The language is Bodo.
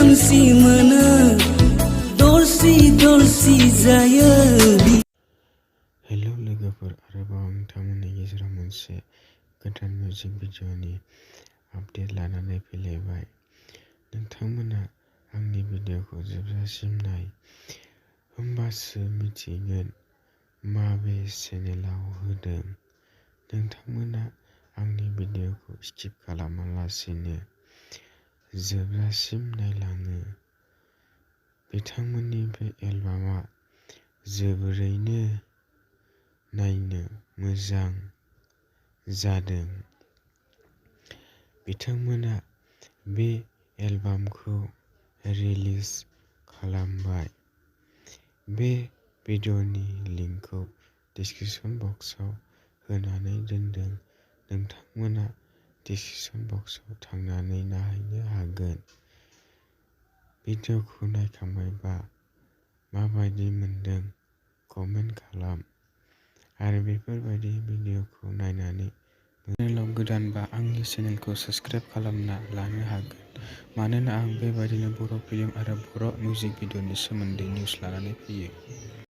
खुनसि मोनो दरसि दरसि जायो। हेलौ लोगोफोर, आरोबाव नोंथांमोननि गेजेराव मोनसे गोदान मिउजिक भिडिअ'नि आपडेट लानानै फैलायबाय। नोंथांमोना आंनि भिडिअ'खौ जोबजासिम नाय, होमबासो मिथिगोन माबे चेनेलाव होदों। नोंथांमोना आंनि भिडिअ'खौ स्किप खालामालासिनो जोबजासिम नायलाङो। बिथांमोननि बे एलबामा जोबोरैनो नायनो मोजां जादों। बिथांमोना बे एलबामखौ रिलिज खालामबाय। बे भिडिअ'नि लिंकखौ डिस्क्रिप्शन बक्सआव होनानै दोनदों। नोंथांमोना डिस्क्रिप्शन बक्सआव थांनानै नायहैनो हागोन। भिडिअ'खौ नायखांबायबा माबायदि मोनदों कमेन्ट खालाम। आरो बेफोरबायदि भिडिअ'खौ नायनानै चेनेलाव गोदानबा आंनि चेनेलखौ साबस्क्राइब खालामना लानो हागोन, मानोना आं बेबायदिनो बर' फिल्म आरो बर' मिउजिक भिडिअ'नि सोमोन्दै निउस लानानै फैयो।